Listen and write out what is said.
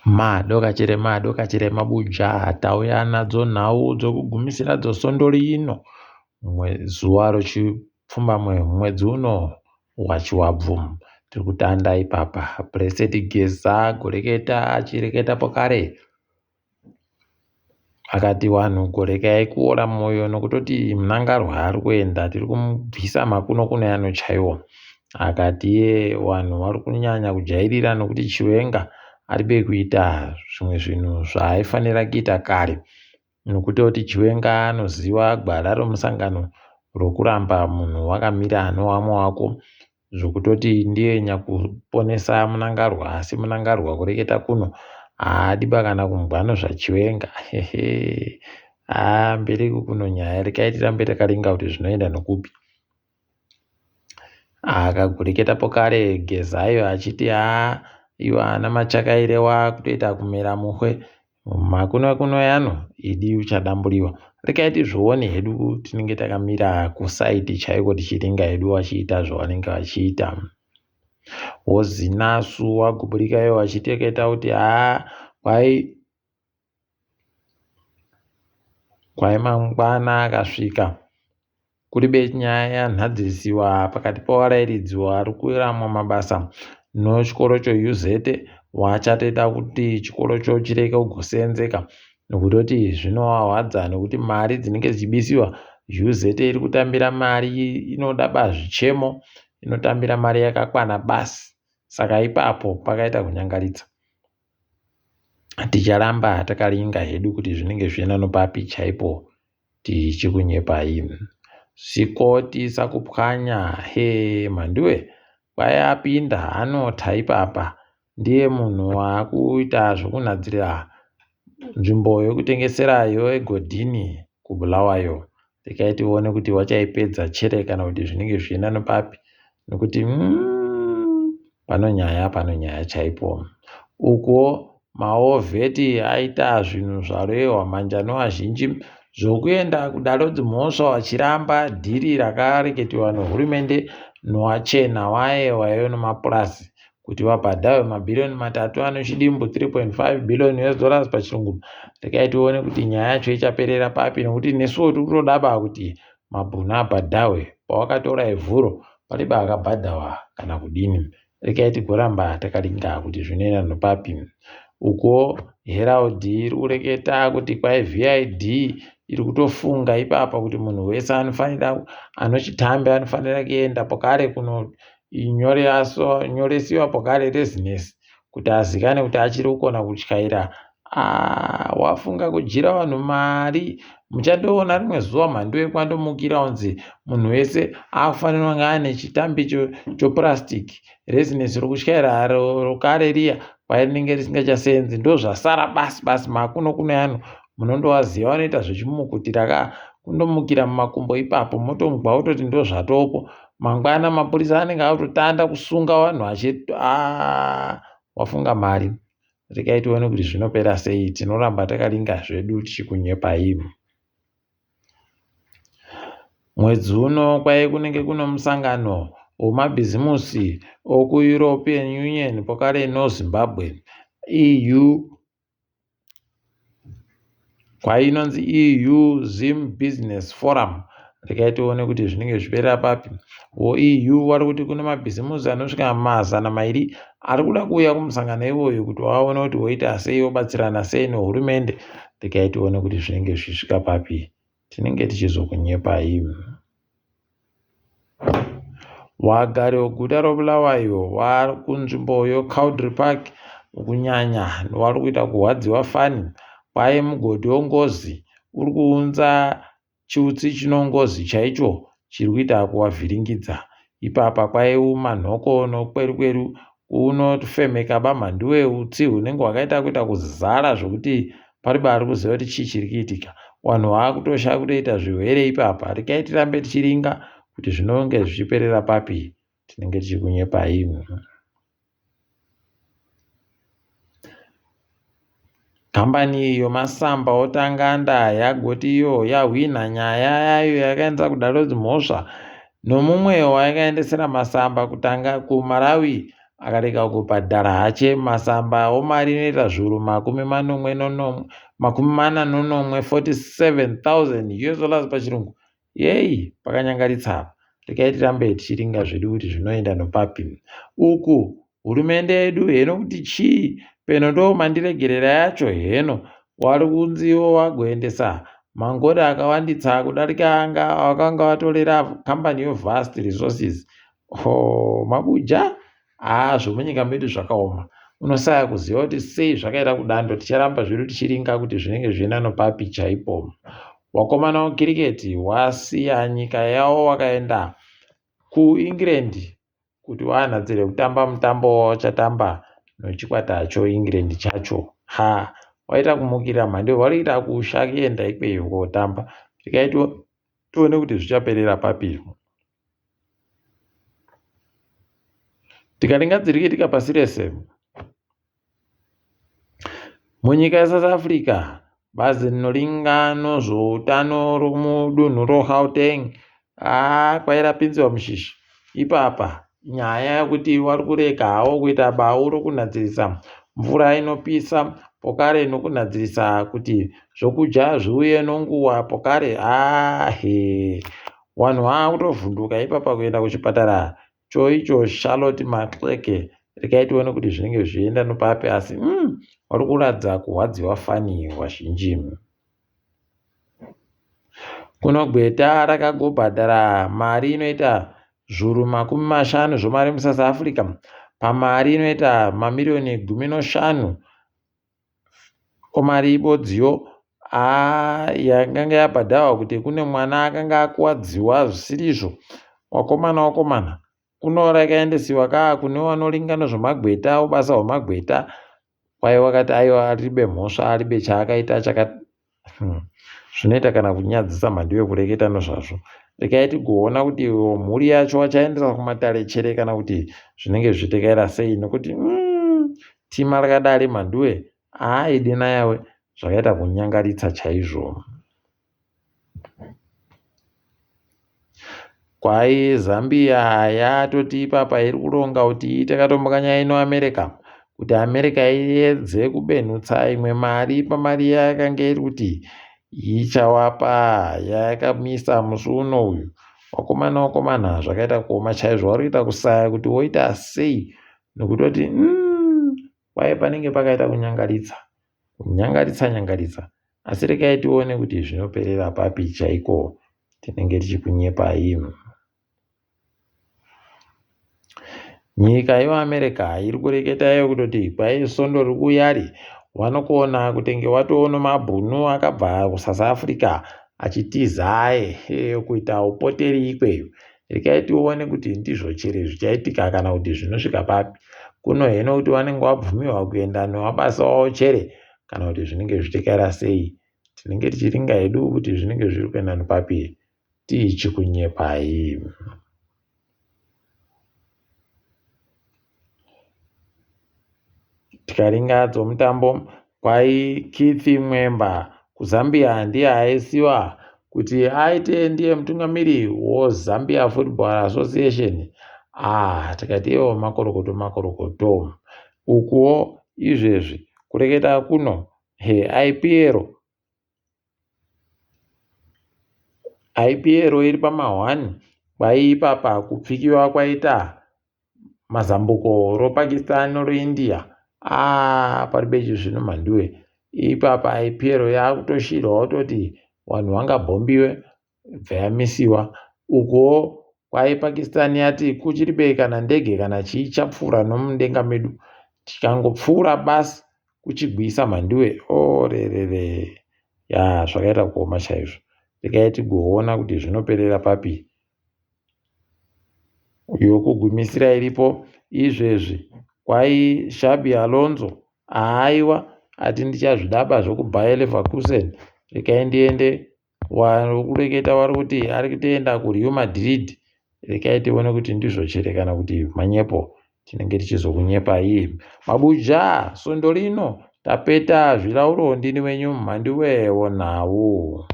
Madokachire madokachire mabuja tauya nadzo nhau dzokugumisira dzosondo rino zuva rochipfumbamwe mwedzi uno waChivabvu. Tiri kutanda ipapa Blessed Geza goreketa achireketa pokare akati vanhu gorekai kuora mwoyo nokutoti Mnangarwa ari kuenda tiri kumubvisa makuno kuno ano chaiwo. Akati iye vanhu vari kunyanya kujairira nokuti Chiwenga aribe kuita zvimwe zvinhu zvaaifanira kuita kare nokutoti Chiwenga anoziva gwara romusangano rokuramba munhu wakamira nowamwe wako zvokutoti ndiye nyakuponesa Mnangarwa asi Mnangarwa kureketa kuno haadiba kana kumbwa nozvaChiwenga hehe haa mberiku kuno nyaya rekai tirambe takaringa kuti zvinoenda nokupi. Akagureketa pokare Gezayo achiti haa iwo ana Machakaire wakutoita kumera muhwe makuno kuno yano idi uchadamburiwa rekai tizvione hedu tinenge takamira kusaidi chaiko tichiringa hedu vachiita zvavanenge vachiita wozinasu waguburika iwo vachiteketa kuti haa kwai Kwai mangwana akasvika kuri benyaya yanhadzisiwa pakati pevarairidzi vari kuramwa mabasa nochikoro choUZ wachatoita kuti chikorocho chirege kugosenzeka nokutoti zvinovarwadza nekuti mari dzinenge dzichibisiwa UZ iri kutambira mari inoda bazvichemo inotambira mari yakakwana basi saka ipapo pakaita kunyangaritsa Ticharamba takaringa hedu kuti zvinenge zvichienda nopapi chaipo tichikunyepai. Sikoti sakupwanya hee mhanduwe kwai apinda anotha ipapa ndiye munhu waakuita zvokunhadzira nzvimbo yokutengesera yoEgodhini kuBulawayo. Regai tione kuti wachaipedza chere kana kuti zvinenge zvichienda nopapi nokuti pano nyaya pano nyaya chaipo. Ukuwo maovheti aita zvinhu zvarohwa manja nevazhinji zvokuenda kudare dzimhosva vachiramba dhiri rakareketiwa nehurumende nowachena waye waive nemapurazi kuti vabhadharwe mabhiriyoni matatu ane chidimbu 3.5 billion US dollars pachirungu. Regai tione kuti nyaya yacho ichaperera papi nekuti nesuwo tiri kutodaba kuti mabhunu abhadhahwe pawakatora ivhuro palibe akabhadhawa kana kudini. Regai tigoramba takaringa kuti zvinoenda nopapi. Ukuwo Herald iri kureketa kuti kwai VID iri kutofunga ipapa kuti munhu wese anofanira anochitambe anofanira kuenda pokare kuno nyoresiwa pokare rezinesi kuti azikane kuti achiri kukona kutyaira. Ah, wafunga kudyira vanhu mari muchandoona rimwe zuva mhandu yekwandomukira unzi munhu wese akufanira kunge ane chitambi chopurastic rezinesi rokutyaira rokare riya kwai rinenge risingachasenzi ndozvasara basi basi makuno kuno yano munondovaziva vanoita zvechimukutira ka kundomukira mumakumbo ipapo motongwa kutoti ndozvatopo mangwana mapurisa anenge akutotanda kusunga vanhu achi ah, wafunga mari regai tione kuti zvinopera sei tinoramba takaringa zvedu tichikunyepai mwedzi uno kwai kunenge kuno musangano wemabhizimusi okuEuropean Union pokare noZimbabwe EU kwainonzi EU Zim Business Forum regai tione kuti zvinenge zviperera papi voEU vari kuti kune mabhizimusi anosvika 200 ari kuda kuuya kumusangano iwoyu kuti vaone kuti voita sei vobatsirana sei nehurumende regai tione kuti zvinenge zvichisvika papi tinenge tichizokunyepai. Vagari veguta roBulawayo vari kunzvimbo yeCowdray Park kunyanya vari kuita kurwadziwa fani. Kwai mugodhi wengozi uri kuunza chiutsi chinongozi chaicho chiri kuita kuvavhiringidza. Ipapa kwaiuma nhoko nokwerukweru unofemeka bamhanduwe utsi hunenge hwakaita kuita kuzara zvokuti paribe ari kuziva kuti chii chiri kuitika. Vanhu vaakutosha kutoita zvirwere ipapa. Regai tirambe tichiringa kuti zvinonge zvichiperera papi. Tinenge tichikunyepai. Kambani yomasamba otanganda yagoti iyo yahwinha nyaya yayo yakaendesa kudare redzimhosva nomumwe wayakaendesera masamba kutanga kuMalawi. akarega kubhadhara hache masamba omari inoita zviuru makumi manomwe nonomwe makumi mana nonomwe 47,000 us dollars pachirungu yeyi pakanyangaritsa apa regai tirambe tichiringa zvedu kuti zvinoenda nopapi uku hurumende yedu heno kuti chii peno ndo mandiregerera yacho heno wari kunziwo wagoendesa mangori akawanditsa kudarika anga wakanga watorera kambani yevast resources ho mabuja haa zvomunyika medu zvakaoma unosaya kuziva kuti sei zvakaita kudando ticharamba zvedu tichiringa kuti zvinenge zviina nopapi chaipo wakomana wekiriketi wasiya nyika yawo wakaenda kuengland kuti wanhadzire kutamba mutambo wawachatamba nochikwata choengland chacho ha waita kumukira mhando warikuita kusha kuenda ikweyo kotamba tikaitwa tione kuti zvichaperera papi Tikaringa dziri kuitika pasi rese munyika yeSouth Africa, bazi rinoringa nozvoutano romudunhu roGauteng haa kwairapinziwa mushishi ipapa nyaya yekuti wari kureka hawo kuita bau rokunhadzirisa mvura inopisa pokare nokunhadzirisa kuti zvokudya zviuye nonguwa pokare haa hee Wanhu waakutovhunduka ipapa kuenda kuchipatara choicho Charlotte Maxeke regai tione kuti zvinenge zvichienda nopapi asi mm, wari kuratidza kurwadziwa fani wazhinji. Kuno gweta rakagobhadhara mari inoita zvuru makumi mashanu zvomari muSouth Africa pamari inoita mamiriyoni gumi noshanu Ko mari ibodziyo haa yakanga yabhadharwa kuti kune mwana akanga akuwadziwa zvisirizvo wakomana wakomana kuno rakaendesiwa kaa kune wanoringa nezvemagweta ubasa hwemagweta kwai wakati aiwa aribe mhosva aribe chaakaita chaka hmm. Zvinoita kana kunyadzisa mhandu yekureketa nezvazvo. Regai tigoona kuti mhuri yacho vachaendesa kumatare chere kana kuti zvinenge zvichitekaira sei nokuti mm, tima rakadari mhanduwe aaidi nayawe zvakaita kunyangaritsa chaizvo. Kwai Zambia yatoti ipapa iri kuronga kuti iite katombokanyaya ino America kuti America iedze kubenhutsa imwe mari pamari yayakange iri kuti ichawapa yayakamisa musi uno uyu. Wakomana wakomana zvakaita kuoma chaizvo wari kuita kusaya kuti woita sei nokutoti mm, kwai panenge pakaita kunyangaritsa kunyangaritsa nyangaritsa asi regai tione kuti zvinoperera papi chaiko tinenge tichikunyepai nyika yeamerica iri kureketa iyo kutoti kwai svondo riri kuuyari vanokona kutenge watoona mabhunu akabva kusouth africa achitiza aye kuita upoteri ikweyo regai tione kuti ndizvo chere zvichaitika kana kuti zvinosvika papi kuno heno kuti vanenge vabvumiwa kuenda nemabasa wavo chere kana kuti zvinenge zvichitekaira sei tinenge tichiringa hedu kuti zvinenge zviri kuenda nepapi tichikunyepai Tikaringa dzomutambo kwai Keith Mwemba kuZambia ndiye aisiwa kuti aite ndiye mutungamiri woZambia Football Association. Ah, tikati iwo makorokoto makorokoto. Ukuwo izvezvi kureketa kuno he IPL IPL iri pamahwani kwaiipapa kupfikiwa kwaita mazambuko roPakistan roIndia aa paribe chizvino mhanduwe ipapa IPL yakutoshirwa wototi vanhu vangabhombiwe bva yamisiwa ukuwo kwai Pakistan yati kuchiribe kana ndege kana chii chapfuura nomudenga medu chikangopfuura basi kuchigwisa mhanduwe orerere ya zvakaita kuoma chaizvo regai tigoona kuti zvinoperera papi Yokugumisira iripo izvezvi kwai Xabi Alonso haaiwa ati ndichazvidaba zvekuBayer Leverkusen regai ndiende varikureketa vari kuti ari kutoenda kuReal Madrid regai tione kuti ndizvo chere kana kuti manyepo tinenge tichizokunyepai mabuja svondo rino tapeta zvilauro ndini wenyu mhanduwe wonhau.